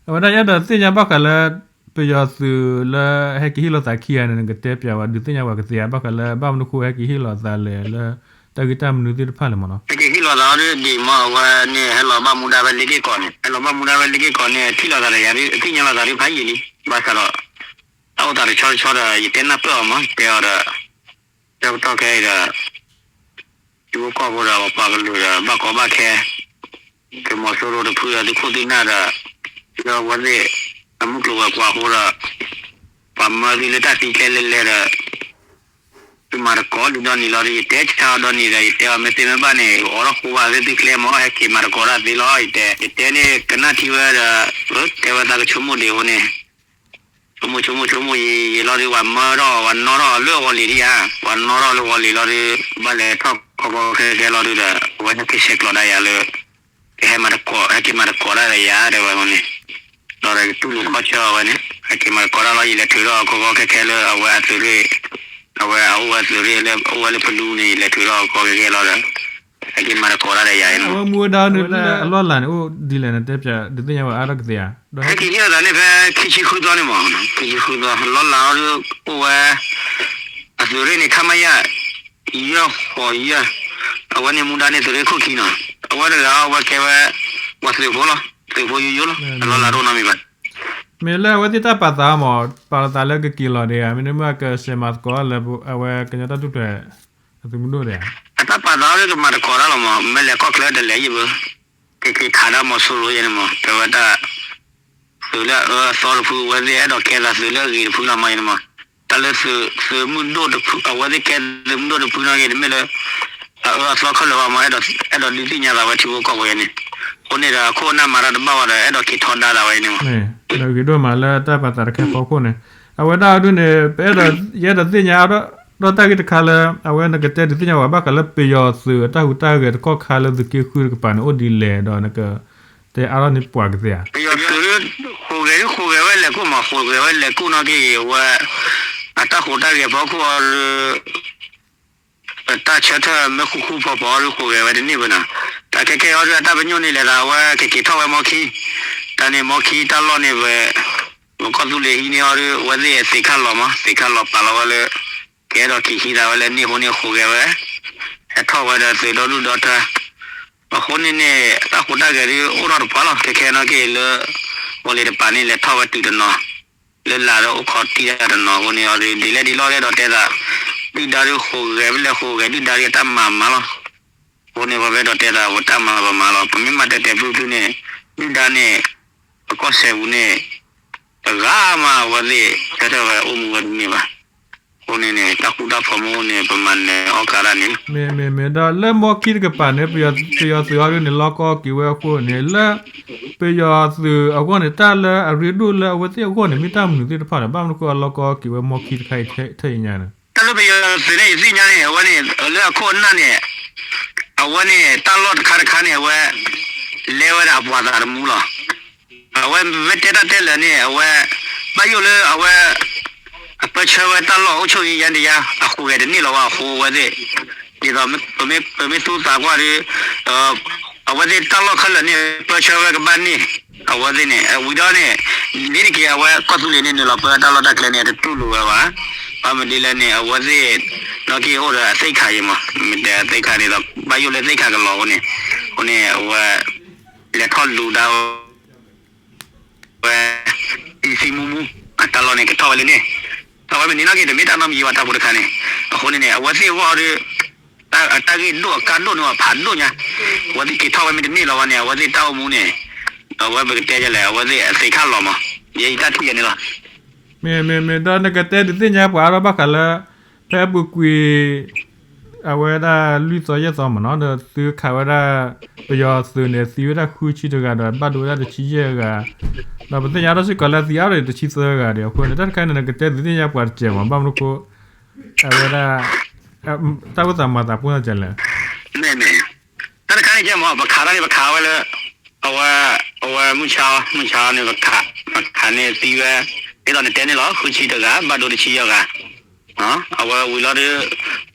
အဝဲဒၣ်ယအဲၣ်ဒိးသ့ၣ်ညါဘၣ်ဃးလၢ ပယီၤသုးလၢဟဲက့ၤဟ့ၣ်လီၤသးခံဂၤန့ၣ် နကတဲပၠးဝဲ ဒုးသ့ၣ်ညါပှၤကသ့ဧါ ဘၣ်ဃးလၢဘၣ်မနုၤဃိဟဲက့ၤဟ့ၣ်လီၤသးလဲၣ်လၢ တၢ်ဂ့ၢ်တၢ်မနုၤသ့ၣ်တဖၣ်လဲၣ်မ့ၢ်နီၤ. ဟဲက့ၤဟ့ၣ်လီၤသးအီၤဒ်မ့ၢ်အဝဲန့ၣ် ဟဲလီၤဘၣ်မူဒါဖဲလ့က့ၢ်ကီးန့ၣ် ဟဲလီၤဘၣ်မူဒါဖဲလ့က့ၢ်ကီးန့ၣ် ထံၣ်လိာ်သးဒီးယၤဒ် သ့ၣ်ညါလိာ်သးဒ်ဖးယံာ်လံ ဘၣ်ဆၣ်ဒီး တၢ်အိၣ်သးတဆီတဆီဒီး ယတဲနၢ်ပၢၢ်အီၤမး တဲအီၤဒီး ဆၢကတီၢ်ခဲအံၤဒီး ထံဖိကီၢ်ဖိဒီးပှၤကလုာ်ဒီး ဘၣ်ကီဘၣ်ခဲ ကမီၤစိရိၤတဖုဒီး သုခိၣ်သုနၢ်ဒီး လၢအဝဲသ့ၣ် အမုၢ်ကျိၤဝဲၤကွာ်အဃိဒီး ပှၤမၢသုလၢတၢ်သံကျဲလဲၣ်လဲၣ်ဒီး သုမၤတကိးလံဒီနံၤလီၤဒီး ယတဲဆါအီၤဒီနံၤဒီး ယတဲအီၤမ့ၢ်သ့မ့ၢ်ဘၣ်န့ၣ် အိးထီၣ်ဃိဘၣ်သ့ၣ်သုကျဲမ့ၢ် ဟဲက့ၤမၤတကိးတၢ်သ့လီၤ ယတဲ ယတဲန့ၣ် ကနၣ်ထံဝဲဒီး တဲဝဲသးကဆိကမိၣ်ဒံးအဃိန့ၣ် ဆိကမိၣ်ဆိကမိၣ်ဆိကမိၣ်ယံာ်ယံာ်လီၤဒီး ပှၤမၢထီၣ် ပှၤနီၣ်ထီၣ်လၢအဂီၢ်လံၤဒံးဧါ, ပှၤနီၣ်ထီၣ်လၢအဂီၢ်လံၤလီၤဒီး ဘၣ်လဲၤထီၣ်ခီခီခဲခဲလီၤဒီး အဝဲဟဲက့ၤဆဲးကျိးဒၣ်ယၤလၢ ကဟဲမၤတကိး ဟဲက့ၤမၤတကိးတၢ်ဒီးယၤ တဲဝဲအဃိန့ၣ် ဒီးကတူၢ်လိာ်ခီဆၢအဝဲန့ၣ် ဟဲက့ၤမၤတကိးတၢ်လီၤ ယလဲၤထုးထီၣ်ခီခီခဲခဲလၢအဝဲအသုးရ့ၣ် အဝဲအအိၣ်ဝဲသုးရ့ၣ်လၢ အိၣ်ဝဲလၢဖလူန့ၣ် ယလဲၤထုးထီၣ်ခီခီခဲခဲလီၤဒီး ဟဲက့ၤမၤတကိးတၢ်ဒီးယၤန့ၣ် အဝဲမူဝဲဒၣ်န့ၣ် လၢအလီၢ်လၤန့ၣ် အိၣ်ဒ်လဲၣ်နတဲပၠး ဒုးသ့ၣ်ညါဝဲအါထီၣ်ကသ့ဧါ, ဒီးဟဲက့ၤဟ့ၣ်လီၤသးန့ၣ်ဖဲခံဆံဃုသီန့ၣ်မး, ခံဆံဃုသီ လီၢ်လၤအီၤဒ်အိၣ်ဝဲ အသုးရ့ၣ်န့ၣ် ခမရ ယဲၢ်ဃိးယဲၢ်, အဝဲန့ၣ်မူဒါန့ၣ်သုးရ့ၣ်ခိၣ်ခံနီၤ, အဝဲတဂၤအဝဲကဲဝဲ ပှၤသုးဖိလီၤ, သုးဖိယိယိလီၤ, အလီၢ်လၤတအိၣ်နီတမံၤဘၣ်. မ့ၢ်လၢအဝဲသ့ၣ်တၢ်ပာ်သးမး, ပာ်လီၤသးလၢကက့ၤလီၤဒံးဧါ, မ့တမ့ၢ်ကဆဲးမၤသကိးလၢအဝဲကညီတၢ်ထူၣ်ဖျဲး အသုးမုၢ်ဒိၣ်ဒံးဧါ. အတၢ်ပာ်သးအီၤဒ်ကမၤသကိးတၢ်လီၤမး, မ့ၢ်လဲၤကီၢ်ချၢတလဲၤယံၣ်ဘၣ်, ကက့ၤခးဒၣ်မီၤစိရိၤယဲန့ၣ်မး, တဲဝဲဒၣ် သုးလၢအအၢအသီတဖု အဝဲသ့ၣ်အဲၣ်ဒိးကဲသးသုးလၢအဂ့ၤတဖုလီၤမးယဲန့ၣ်မး, တၢ်လၢသုးမုၢ်ဒိၣ်တဖု အဝဲသ့ၣ်ကဲသုးမုၢ်ဒိၣ်တဖုနီၢ်ကီၢ် တမ့ၢ်လၢ အအၢအသီခဲလၢာ်ဘၣ်မး, အဲၣ်ဒိးဒုးသ့ၣ်ညါသးဝဲထံဖိကီၢ်ဖိယဲန့ၣ်, အဃိန့ၣ်ဒီး အခိၣ်အနၢ်မၤတၢ်တဘၣ်ဝဲဒီး အဲၣ်ဒိးက့ၤထီဒါသးဝဲန့ၣ်မး, ဒီးဂ့ၤဒိၣ်မးလၢတၢ်ပာ်သးတခါဖီခိၣ်န့ၣ်, အဝဲဒၣ်အဒိန့ၣ် ပအဲၣ်ဒိး ယအဲၣ်ဒိးသ့ၣ်ညါဒီးတၢ်ဂ့ၢ်တခါလၢ အဝဲနကတဲဒုးသ့ၣ်ညါဝဲဘၣ်ဃးလၢ ပယီၤသုးအတၢ်ဟူးတၢ်ဂဲၤတကီၢ်ခါလၢသုးက့ဃုတကပၤန့ၣ် အိၣ်ဒ်လဲၣ်ဒီးနက တဲအါထီၣ်န့ၢ်ပှၤကသ့ဧါ. ပယီၤသုး ဃိးဂဲၤဒ်ဃိးဂဲၤဝဲလဲၤကိၢ်မး, ဃိးဂဲၤဝဲလဲၤကိၢ်နီၢ်ကီၢ် အဝဲ အတၢ်ဃိးတၢ်ဂဲၤဖီခိၣ်အီၤဒီး တၢ်ဆၢထၢၣ်မ့ၢ်ဃူဃူဖိးဖိးအီၤဒီး ဃိးဂဲၤဝဲတန့ၢ်ဘၣ်နီၤ, တၢ်ခဲခဲအံၤဒီး အတၢ်ပညိၣ်န့ၣ်လဲၤသး အဝဲကက့ၤထီၣ်ဝဲမီခံ, တၢ်န့ၣ်မီခံတၢ်လီၢ်န့ၣ် ပ ပကီၢ်သူလ့ၤဟံးန့ၢ်အီၤဒီး အဝဲသ့ၣ်သ့ၣ်ခၣ်လီၤမး, သ့ၣ်ခၣ်လီၤပာ်လီၤဝဲလၢ ကအဲၣ်ဒိးက့ၤဟံးသးဝဲလၢန့ၣ်အဃိန့ၣ် ဃိးဂဲၤဝဲ ဟဲထီၣ်ဝဲဒီးသုးဒီဒူၣ်ဒီထၢ အဃိန့ၣ်န့ၣ် တၢ်ဃိးတၢ်ဂဲၤဒ်အိၣ်ထီၣ်တပှၢ်လီၤ, ခဲခဲနီၢ်ကီၢ်လၢ ဝီၤလ့ၤတပၤန့ၣ် လဲၤထီၣ်ဝဲတုၤတနီၤ, လၢလာ်ဒီးအိၣ်ခိးတံၢ်တၢ်တနီၤအဃိန့ၣ်အီၤဒီး ဒ်လဲၣ်ဒ်လဲၣ်လၢအဲၣ်ဒိးတဲသး, ဒုၣ်ဒါဒီးဃိးဂဲၤဖဲလဲၣ်ဃိးဂဲၤ ဒုၣ်ဒါဒီးတၢ်မၤမၤလီၤ, အဃိန့ၣ် ပဝဲဒိးတဲသး ပတၢ်မၤပမၤလီၤ, ပမ့ၢ်မၤတဲာ်တဲာ်ဖျုးဖျုးန့ၣ် ဒုၣ်ဒါန့ၣ် ပကီၢ်စဲးပူၤန့ၣ် တဂၤမးအဝဲသ့ၣ် ဆၢထၢၣ်ဝဲအိၣ်မူဝဲတန့ၢ်ဘၣ်, အဃိန့ၣ်န့ၣ် တၢ်ဃူတၢ်ဖိးမ့ၢ်အိၣ်န့ၣ် ပမၤနၢၤအီၣ်ကးတၢ်န့ၣ်လီၤ. မ့ၢ် မ့ၢ် မ့ၢ်ဒီးလၢမီခံတကပၤန့ၣ် ပယီၤသုးအီၤဒ်န့ၣ် လီၢ်ကီၢ်က့ၤဝဲအဃိန့ၣ် လၢ ပယီၤသုးအဂီၢ်န့ၣ် တၢ်လၢအရ့ဒိၣ်လၢအဝဲသ့ၣ်အဂီၢ်န့ၣ် မ့ၢ်တၢ်မနုၤသ့ၣ်တဖၣ်လဲၣ်, ဘၣ်မနုၤဃိအလီၢ်ကီၢ်က့ၤဝဲမီခံတခါအံၤ ထဲအံၤညါန့ၣ် တၢ်လၢပယီၤသုးန့ၣ် ယသ့ၣ်ညါန့ၣ် အဝဲန့ၣ် လၢအခိၣ်အနၢ်န့ၣ် အဝဲန့ၣ် တၢ်လီၢ်တခါတခါန့ၣ် အဝဲ လဲၤဝဲဒၣ်အပှၤသးတမူလီၤ. အဝဲမ့ၢ်တဲတၢ်တဲလၢာ်န့ၣ် အဝဲ ဘၣ်ယိၣ်လၢအဝဲ အပၢဆှၢဝဲတၢ်လီၢ်အိၣ်ဆူၣ်အံၤယါတယါ အဃိးဂဲၤတန့ၢ်လီၤဝဲအဃိအဝဲသ့ၣ် ဒ်သိး ပမ့ၢ်သူသးကွၢ်ဒီး အဝဲသ့ၣ်တၢ်လီၢ်ခဲလၢာ်န့ၣ် ပၢဆှၢဝဲကဘၣ်န့ၢ် အဝဲသ့ၣ်န့ၣ် ဝံၤဒီးန့ၣ် လံတက့ၢ် အဝဲကီၢ်သူလ့ၤန့ၣ် နုာ်လီၤပၢတၢ်လီၢ်တၢ်ကျဲန့ၣ် အတတူၢ်လိာ်ဝဲဘၣ်. ဘၣ်မနုၤဒ်လဲၣ်န့ၣ် အဝဲသ့ၣ် နီၢ်ကီၢ်အိၣ်ဒီးအသ့ၣ်ခါအံၤမး မ့ၢ်တဲအသ့ၣ်ခါန့ၣ်ဒီး ဘၣ်ယိၣ်လၢသ့ၣ်ခါကလီၤအဃိန့ၣ် အဃိန့ၣ် အဝဲ လဲၤထီၣ်လူၤဒါ ဝဲ အံသံမူမူ အတၢ်လီၢ်န့ၣ် ကထီၣ်ဝဲလၢန့ၣ် ထီၣ်ဝဲမ့ၢ်န့ၣ်နီၢ်ကီၢ် တမ့ၢ်တၢ်နီတမံၤဘၣ် တၢ်ဖိတခါန့ၣ် အဃိန့ၣ်န့ၣ် အဝဲသ့ၣ်အဂီၢ်ဒီး အတၢ်ဂ့ၢ်ဒိၣ်အကါဒိၣ်န့ၣ် အဖးဒိၣ်ညါ အဝဲသ့ၣ်က့ၤထီၣ်ဝဲမ့ၢ်တန့ၢ်လီၤဝဲန့ၣ် အဝဲသ့ၣ်တၢ်အိၣ်မူန့ၣ် အဝဲပကတဲလဲၣ် အဝဲသ့ၣ်အသ့ၣ်ခၣ်လီၤမး ယဲယတၢ်ထံၣ်ယဲန့ၣ်လီၤ. မ့ၢ် မ့ၢ် မ့ၢ်ဒီး နကတဲဒုးသ့ၣ်ညါပှၤအါထီၣ်ဘၣ်ဃးလၢ ဖဲအပူၤကွံာ် အဝဲဒၣ်လွံၢ်သီယဲၢ်သီမ့ၢ်နီၤ ဒီးသုခးဝဲဒၣ် ပယီၤသုးန့ၣ် သံဝဲဒၣ်ဃုဆံတဂၤဒီး ဘၣ်ဒိဝဲဒၣ်တဆံယဲၢ်ဂၤ, ဒီးပသ့ၣ်ညါထီၣ်စ့ၢ်ကီးလၢသံအါထီၣ်န့ၣ် တဆံသၢဂၤဒီး အဃိန့ၣ် တၢ်တခါန့ၣ် နကတဲဒုးသ့ၣ်ညါပှၤတစဲးမ့ၢ် ဘၣ်မနုၤဃိ အဝဲဒၣ် တၢ်အိၣ်သးမၤသးပှၢ်တစဲးလဲၣ်. မ့ၢ်မ့ၢ် တၢ်တခါန့ၣ်ကဲမ့ၢ် ပခးတၢ်န့ၣ် ပခးဝဲလၢ အဝဲ အဝဲမုၢ်ဆါ မုၢ်ဆါန့ၣ် ပခး ပခးန့ၣ်သံဝဲ ဒ်သိးနတဲန့ၣ်လီၤ ဃုဆံတဂၤ ဘၣ်ဒိတဆံယဲၢ်ဂၤ အဝဲဝံၤလီၤဒီး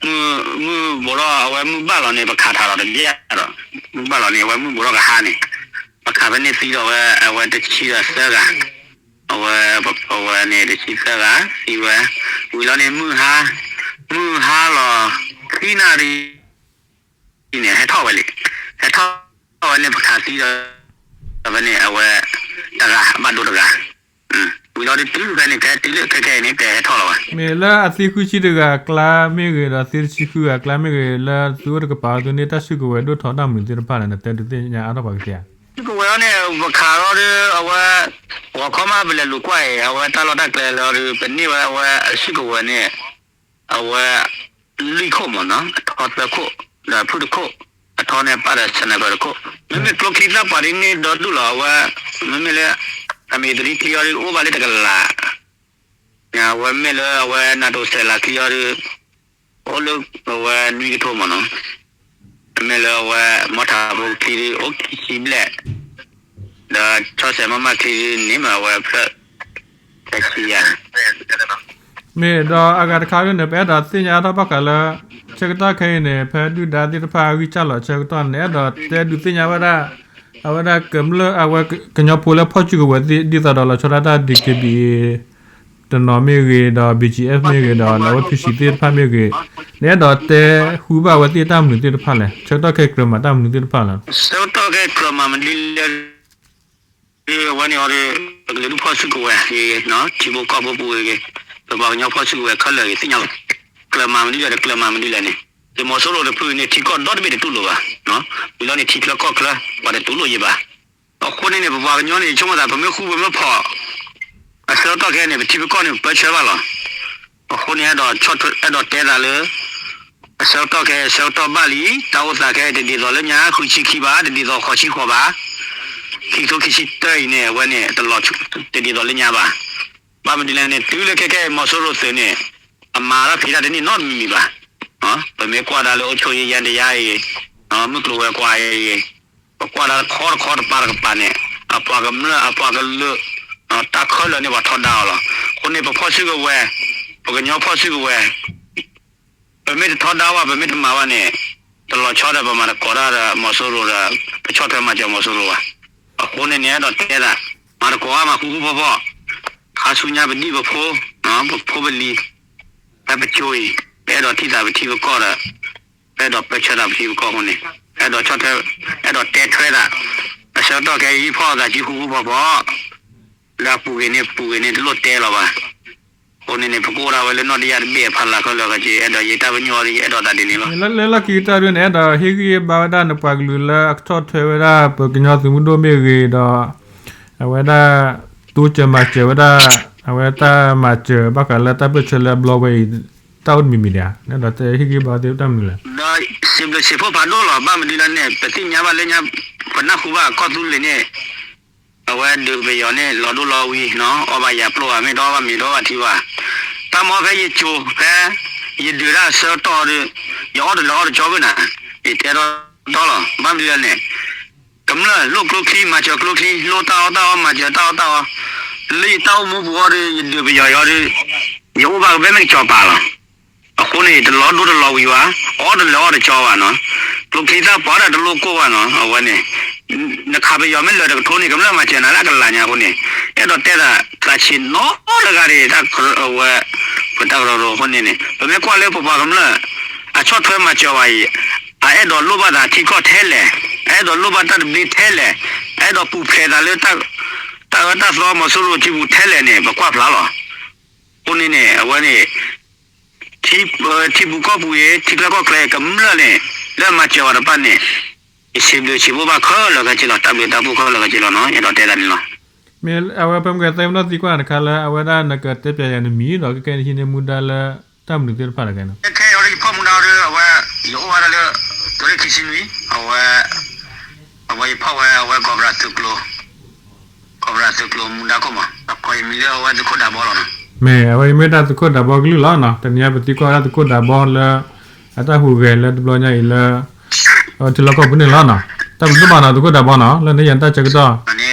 မုၢ် မုၢ်ဘိးထီၣ် အဝဲမုၢ်ဘၣ်လီၤန့ၣ် ပခးထးလီၤတဘျီဒီး မုၢ်ဘၣ်လီၤန့ၣ် အဝဲမုၢ်ဘိးထီၣ်ကဟါန့ၣ် ပခးဖဲန့ၣ်သံဒီးဝဲ အဝဲတဆံဒီးသၢဂၤ, အဝဲ အဝဲန့ၣ်တဆံသၢဂၤသံဝဲ, ဝံၤလီၤန့ၣ် မုၢ်ဟါ, မုၢ်ဟါလီၤ ခံနၣ်ရံၣ်န့ၣ် ဟဲထီၣ်ဝဲလံ, ဟဲထီၣ်ဝဲန့ၣ် ပခးသံဒီး ဖဲန့ၣ် အဝဲ တဂၤ အဘၣ်ဒိတဂၤ, ဝံၤလီၤဒုးတုၤဖဲန့ၣ် ကဟဲတုၤလၢခဲခဲအံၤန့ၣ် ကဟဲထီၣ်လီၤဘၣ်. မ့ၢ်လၢအသံဃုဆံတဂၤအကျါမ့ၢ်ဂ့ၤ ဒီးသံတဆံဃုဂၤအကျါမ့ၢ်ဂ့ၤ လၢသုအိၣ်တကပၤအီၤသုန့ၣ် တၢ်စုကဝဲၤဒိၣ်ထီၣ်တၢ်မနုၤသ့ၣ်တဖၣ်လဲၣ် နတဲဒုးသ့ၣ်ညါအါထီၣ်ပှၤကသ့ဧါ. စုကဝဲၤအီၤန့ၣ် ပခးလီၤဒီး အဝဲ ဂီၤခီမးပလဲၤလူၤကွၢ်အံၤ အဝဲတၢ်လီၢ်တၢ်ကျဲလီၤဒီး ပန့ၢ်ဝဲအဝဲအစုကဝဲၤန့ၣ် အဝဲ လွံၢ်ခိၣ်မ့ၢ်နီၤ အထီသၢခိၣ် ဒီးဖုၣ်တခိၣ် အထီန့ၣ်ပာ်ဒီး sniper တခိၣ် မ့မ့ၢ်ကျိချံသၣ်ပှၢ်ဒ်န့ၣ်ဒီဒူၣ်လီၤ အဝဲ မ့မ့ၢ်လၢ အမ့ၢ်သရံၣ်ချံအီၤဒ်အိၣ်ဘၣ်လၢတကလး အဝဲမ့ၢ်လၢအဝဲ NATO စဲးလၤချံအီၤဒီး အိၣ်လၢအဝဲနွံကထိမ့ၢ်နီၤ မ့ၢ်လၢအဝဲ မီထးဖိချံဒ်အိၣ်ခံဆံဘျဲၣ် ဒီးဆီၣ်စဲးမၤမၢ်ချံဒ်န့ၣ်မ့ၢ်အဝဲဖျၢၣ် တဆံယၤ မ့ၢ်ဒီးအဂၤတခါဒ်န့ၣ် ပအဲၣ်ဒိးသ့ၣ်ညါအါထီၣ်ဘၣ်ဃးလၢ ဆၢကတီၢ်ခဲအံၤန့ၣ် ဖဲဒုၣ်ဒါသ့ၣ်တဖၣ်အဂံၢ်စၢ်လီၤဆၢကတီၢ်န့ၣ် အဲၣ်ဒိးတဲဒုးသ့ၣ်ညါဝဲဒၣ် အဝဲဒၣ်ကမျၢၢ်အဝဲကညီဖိလၢဖီၣ်စုကဝဲၤသ့ၣ် ဒ်သိးဒီးလီၤဆီဒၣ်တၢ် ဒီး ကဘံၣ်အ့ တနီၤမ့ၢ်ဂ့ၤ ဒီး ဘီၣ်ကၠံၣ်အဲၣ်ၣ် မ့ၢ်ဂ့ၤ ဒီးအဝဲ ဖံၣ်စံၣ် သ့ၣ်တဖၣ်မ့ၢ်ဂ့ၤ နအဲၣ်ဒိးတဲဃုဘၣ်ဝဲသ့ၣ်တၢ်မနုၤသ့ၣ်တဖၣ်လဲၣ် ဆၢကတီၢ်ခဲအံၤကြၢးမၤတၢ်မနုၤသ့ၣ်တဖၣ်လဲၣ် ဆၢကတီၢ်ခဲအံၤကြၢးမၤမနုၤလဲၣ် အဝဲန့ၣ်အီၤဒီး ပကလုာ်ဒူၣ်ဖီၣ်စုကဝဲၤဂ့ၤဂ့ၤ ထံဖိကီၢ်ဖိပူၤဂ့ၤဂ့ၤ ပပှၤကညီဖီၣ်စုကဝဲၤခဲလၢာ်ဂ့ၤ သ့ၣ်ညါလီၤ ကြၢးမၤမနုၤလဲၣ်ဒီး ကြၢးမၤမနုၤလဲၣ်န့ၣ် ယမီၤစိရိၤတဖုန့ၣ် ထံကီၢ်ဒီတဘ့ၣ်တတူၢ်လိာ်ဘၣ် ဝံၤလီၤန့ၣ် ထံချၢကီၢ်ချၢ ပှၤတတူၢ်လိာ်ယံၤဘၣ် အဃိန့ၣ်န့ၣ် ပပှၤကညီန့ၣ် ယဆိကမိၣ်သး ပမ့ၢ်ဃူပမ့ၢ်ဖိး အဆၢကတီၢ်ခဲအံၤန့ၣ် ပထံပကီၢ်န့ၣ် ပပၢဆှၢဘၣ်လီၤ. အဃိန့ၣ် အဲၣ်ဒိးတဲသးလၢ အဆၢကတီၢ်ခဲအံၤ ဆၢကတီၢ်ဘၣ်လံ, တၢ်အိၣ်သးခဲအံၤ တဒ်သိးလၢညါဃုဆံခံဘၣ်, တဒ်သိးဃိးဆံဃိးဘၣ်, ခံကထိခံဆံတၢအံၤန့ၣ် အဝဲန့ၣ် တလီၤ တဒ်သိးလၢညါဘၣ်. ဘၣ်မနုၤလဲၣ်န့ၣ် တုၤလၢခဲခဲအံၤ မီၤစိရိၤသုးန့ၣ် အမၤတၢ်ဖံးတၢ်တန့ၢ်နီတမံၤမံၤဘၣ်. ပမ့ၢ်ကွၢ်ဒၣ်လၢအုပ်ချုပ်ရေးယန္တရားအံၤ, မုၢ်ကျိၤဝဲၤကွာ်အံၤ, ပကွၢ်ဒၣ်တခီတခီတပၤတကပၤန့ၣ် အပှၤကမျၢၢ်အပှၤကလုာ် တၢ်ခဲလၢာ်န့ၣ် ပှၤထီဒါအီၤလီၤ. အဃိန့ၣ် ပဖီၣ်စုကဝဲၤ, ပကညီဖီၣ်စုကဝဲၤ, ပမ့ၢ်တထီဒါဘၣ် ပမ့ၢ်တမၤဘၣ်န့ၣ် တလီၤဆီဒီးပမၤသကိးတၢ်ဒီးမီၤစိရိၤဒီး ပဆီၣ်ထွဲမၤစၢၤမီၤစိရိၤဘၣ်. အဃိန့ၣ်န့ၣ် အဲၣ်ဒိးတဲသး မၤသကိးဘၣ်မၤဃူဃူဖိးဖိး, ခါဆူညါပဒံၣ်ပဖိ, ပဖိပလံၤ, ဖဲပကၠိအံၤ ပအဲၣ်ဒိးထံၣ်သးပထံပကီၢ်ဒီး ပအဲၣ်ဒိးပၢဆှၢသးပထံပကီၢ်အဃိန့ၣ် အဲၣ်ဒိးဆီၣ်ထွဲ, အဲၣ်ဒိးတဲထွဲသး, အဆၢကတီၢ်ခဲအံၤဖီၣ်သးစုဃူဃူဖိးဖိး, လၢအပူၤဂ့ၤန့ၣ်ပူၤဂ့ၤန့ၣ် တလိၣ်တဲလီၤဘၣ်. အဃိန့ၣ်န့ၣ် ပကအိၣ်ဒၣ်ဝဲလၢနီၢ်တယၢ်တဘ့ၣ်အဖီလာ်ခဲလၢာ်ခဲဆ့ အဲၣ်ဒိးယတၢ်ပညိၣ်အီၤဒီး ယအဲၣ်ဒိးသးဒ်န့ၣ်လီၤ. လၢလၢလီၢ်ခံကတၢၢ်ဒ်န့ၣ် အဲၣ်ဒိးဟ့ၣ်ဂံၢ်ဘါဝဲဒၣ်နပှၤကလုာ်လၢအကဆီၣ်ထွဲဝဲဒၣ် ပကညီသုးမုၢ်ဒိၣ်မ့ၢ်ဂ့ၤဒီး အဝဲဒၣ် တိစၢၤမၤစၢၤဝဲဒၣ် အဝဲတၢ်မၤစၢၤဘၣ်ဃးလၢတၢ်ပၢၢ်ဆၢလၢအဘျီဝဲအံၤ တၢ်အိၣ်တမံၤမံၤဒံးဧါ, နအဲၣ်ဒိးတဲဟ့ၣ်ဂံၢ်ဘါဝဲသ့ၣ်တၢ်မနုၤလဲၣ်. ဒီးစံးဘျုးစံးဖှိၣ်ဖးဒိၣ်လီၤ. ဘၣ်မနုၤလဲၣ်န့ၣ် ပသ့ၣ်ညါဘၣ်လၢညါ ပနၢ်ဟူဘၣ်ကီၢ်သူလ့ၤန့ၣ် အဝဲဒုးပယီၤန့ၣ် လီၤဒိၣ်လီၤဝံၤနီၤ အီၣ်ဘၣ်ယၤပျိၢ်ဘၣ် မ့ၢ်တအီၣ်ဘၣ်မ့ၤတအီၣ်ဘၣ်ထံဘၣ်. တၢ်မၤဖဲယကၠိ ဖဲယဒုးတၢ်ဆၢကတီၢ်ဒီး ယအီၣ်တလၢအီၣ်တကၠီဘၣ်နၤ, ယတဲထီၣ်ထီလီၤ. ဘၣ်မနုၤလဲၣ်န့ၣ် ကမျၢၢ်လိၣ်ကျိချံ မၤစၢၤကျိချံ လိၣ်တၢ်အီၣ်တၢ်အီ မၤစၢၤတၢ်အီၣ်တၢ်အီ, လၢယတၢ်အိၣ်မူပူၤအီၤဒီး ယဒုးပယီၤယီၤဒီး ယအိၣ်ဘၣ်ကဘၣ်မ့ၢ်ကစီၤပၤလီၤ. အဃိန့ၣ် တလီၤဒိတလီၤဝံၤဘၣ်, အီၣ်တလၢအီၣ်တကၠီဘၣ်နီၤ, ကျိချံသၣ်ပှၢ်ဒီးတလိၣ်ကိၢ်ဘၣ်နီၤ, အဝဲန့ၣ် နခးပယီၤမ့ၢ်လၢာ်တကထိန့ၣ် ကမျၢၢ်မၤစၢၤနၤလၢအကလၤညါအဃိန့ၣ် အဲၣ်ဒိးတဲသး သးဆံးနီတဂၤဒံး တၢ်အဝဲ ပတၢ်ကရၢကရိအဃိန့ၣ်န့ၣ် ပမ့ၢ်ကွၢ်လၢပပှၤကမျၢၢ် အဆီၣ်ထွဲမၤစၢၤဝဲအံၤ အအဲၣ်ဒိးလိၣ်ဘၣ်သးထံကီၢ်ထဲလဲၣ်, အအဲၣ်ဒိးလိၣ်ဘၣ်တၢ်တဘျ့ထဲလဲၣ်, အအဲၣ်ဒိးပူၤဖျဲးသးလၢ တၢ်အၢတၢ်သီမီၤစိရိၤထံပူၤထဲလဲၣ်န့ၣ် ပကွၢ်ဖျါလီၤ. အဃိန့ၣ်န့ၣ် အဝဲန့ၣ် ထံပူၤကီၢ်ပူၤအံၤ ထံချၢကီၢ်ချၢအံၤ ကမျၢၢ်န့ၣ် လၢအမၤစၢၤဝဲတဖၣ်န့ၣ် ယစံးဘျုးစံးဖှိၣ်ဘၣ်ခဲလၢာ်ခဲဆ့လီၤ, တၢ်ဘျုးတၢ်ဖှိၣ်ခဲလၢာ်ခဲဆ့လီၤနီၤ, အဲၣ်ဒိးတဲသးန့ၣ်လီၤ. မ့ၢ်အဝဲဖဲမုၢ်ဂဲၤသဲမုၢ်နီၢ်သံကွၢ်တခါလၢ အဝဲဒၣ်နကတဲပျးယၤနမံၤဒီး ခဲခဲအံၤနဟံးန့ၢ်မူဒါလၢ တၢ်မနုၤသ့ၣ်တဖၣ်တခါန့ၣ် ခဲခဲအံၤအီၤဒီးယဖီၣ်မူဒါအီၤဒီး အဝဲ ယအိၣ်ဝဲဒၣ်လၢ သုးရ့ၣ်ခံဆံနွံ အဝဲ အဝဲယဖီၣ်ဝဲအဝဲ ကီၢ်ပရၤသုးကျိၤ ကီၢ်ပရၤသုးကျိၤမူဒါခိၣ်မး အကိးယမံၤလၢအဝဲသုးခိၣ်ဒးဘီလီၤနီၤ. မ့ၢ်အဝဲအံၤမ့ၢ်ဒၣ်သုးခိၣ်ဒးဘီကလုၢ်လီၤနီၤ, တနံၤအံၤပသံကွၢ်ဝဲဒၣ်သုးခိၣ်ဒးဘီလၢ အတၢ်ဟူးဂဲၤလၢတဘျီညါအံၤလၢ အဝဲထံလီၢ်ကီၢ်ပူၤန့ၣ်လီၤနီၤ. တၢ်ဘျုးဒိၣ်မးနီၤ သုးခိၣ်ဒးဘီနီၤ လၢနဟ့ၣ်ယၤတၢ်ဆၢကတီၢ်